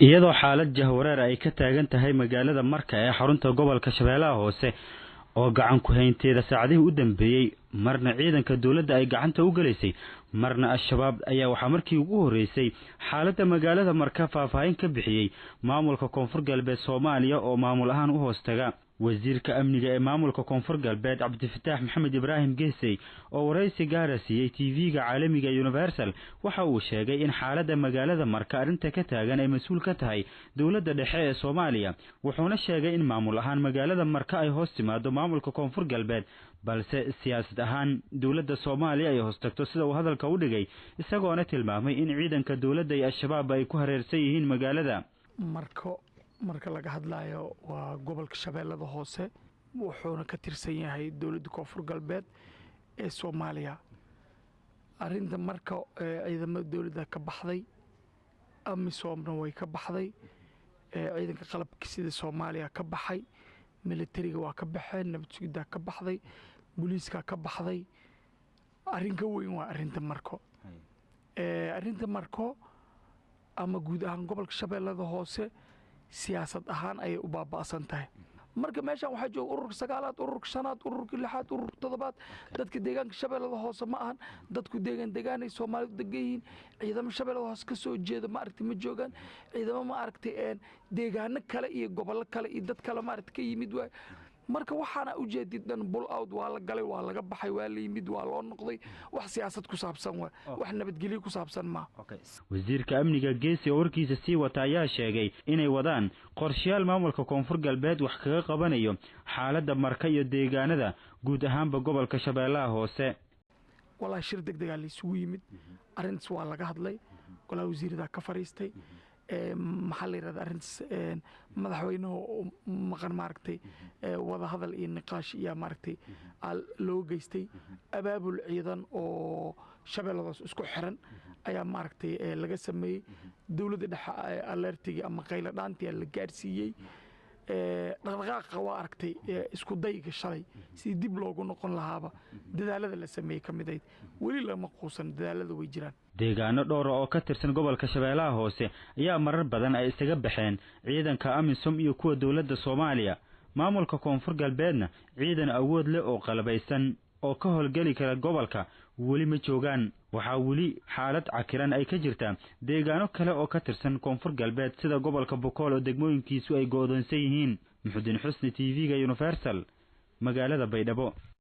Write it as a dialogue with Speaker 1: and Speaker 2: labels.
Speaker 1: Iyadoo xaalad jahwareer ay ka taagan tahay magaalada Marka ee xarunta gobolka Shabeellaha Hoose oo gacan ku haynteeda saacadihii u dambeeyey marna ciidanka dowladda ay gacanta u galaysay, marna Al-Shabaab, ayaa waxaa markii ugu horreysay xaaladda magaalada Marka faahfaahin ka bixiyey maamulka Koonfur Galbeed Soomaaliya oo maamul ahaan u hoostaga. Wasiirka amniga ee maamulka Koonfur Galbeed, Cabdifataax Maxamed Ibraahim Geesey, oo waraysi gaara siiyey TV-ga caalamiga Universal, waxa uu sheegay in xaaladda magaalada Marka arrinta ka taagan ay mas-uul ka tahay dowladda dhexe ee Soomaaliya. Wuxuuna sheegay in maamul ahaan magaalada Marka ay hoos timaado maamulka Koonfur Galbeed, balse siyaasad ahaan dowladda Soomaaliya ay hoos tagto, sida uu hadalka u dhigay, isagoona tilmaamay in ciidanka dowladda iyo Al-Shabaab ay ku hareersan yihiin magaalada.
Speaker 2: Marko marka laga hadlayo waa gobolka Shabeellada Hoose, wuxuuna ka tirsan yahay dowladda Koonfur Galbeed ee Soomaaliya. Arinta marka, ciidamada dowladda ka baxday, AMISOMna way ka baxday, ciidanka qalabka sida Soomaaliya ka baxay, militariga waa ka baxeen, nabad sugiddaa ka baxday, booliiskaa ka baxday. Arrin ka weyn waa arrinta Marko. Arrinta Marko ama guud ahaan gobolka Shabeellada Hoose siyaasad ahaan ayay u baaba'san tahay. Marka meeshan waxaa jooga ururka sagaalaad, ururka shanaad, ururka lixaad, ururka toddobaad. Dadka deegaanka Shabeellada Hoose ma ahan dadku deegaan deegaanay Soomaalidu degan yihiin. Ciidamo Shabeellada Hoose ka soo jeeda, ma aragtay, ma joogaan. Ciidamo, ma aragtay, deegaano kale iyo gobollo kale iyo dad kale, ma aragtay, ka yimid waay. Marka waxaana ujeedid dhan pull out waa la galay, waa laga baxay, waa la yimid, waa loo noqday. Wax siyaasad ku saabsan waa, wax nabadgelyo ku saabsan maa.
Speaker 1: Wasiirka amniga Geesi oo warkiisa sii wata ayaa sheegay inay wadaan qorshayaal maamulka Koonfur Galbeed wax kaga qabanayo xaaladda Marka iyo deegaanada guud ahaanba gobolka Shabeellaha Hoose.
Speaker 2: Wallaahi, shir deg degaa la isugu yimid, arrintaas waa laga hadlay, golaha wasiiradaa ka fariistay. Maxaa la yirahda, arrintaas madaxweynuhu maqan, maaragtay, wada hadal iyo niqaash iyo, maaragtay, loo geystay. Abaabul ciidan oo Shabeelladaas isku xiran ayaa, maaragtay, laga sameeyey. Dowladda dhexe alert-igii ama qaylo dhaantii la gaarsiiyey. Dhaqdhaqaaqa waa aragtay, isku dayga shalay sidii dib loogu noqon lahaaba dadaalada la sameeyey ka mid ahayd. Weli lama quusan, dadaalada way jiraan.
Speaker 1: Deegaano dhowra oo ka tirsan gobolka Shabeellaha Hoose ayaa marar badan ay isaga baxeen ciidanka AMISOM iyo kuwa dowladda Soomaaliya. Maamulka Koonfur Galbeedna ciidan awood leh oo qalabaysan oo ka howlgeli kara gobolka weli ma joogaan. Waxaa weli xaalad cakiran ay ka jirtaa deegaano kale oo ka tirsan Koonfur Galbeed, sida gobolka Bokool oo degmooyinkiisu ay go'doonsan yihiin. Muxudiin Xusni, TV-ga Universal, magaalada Baydhabo.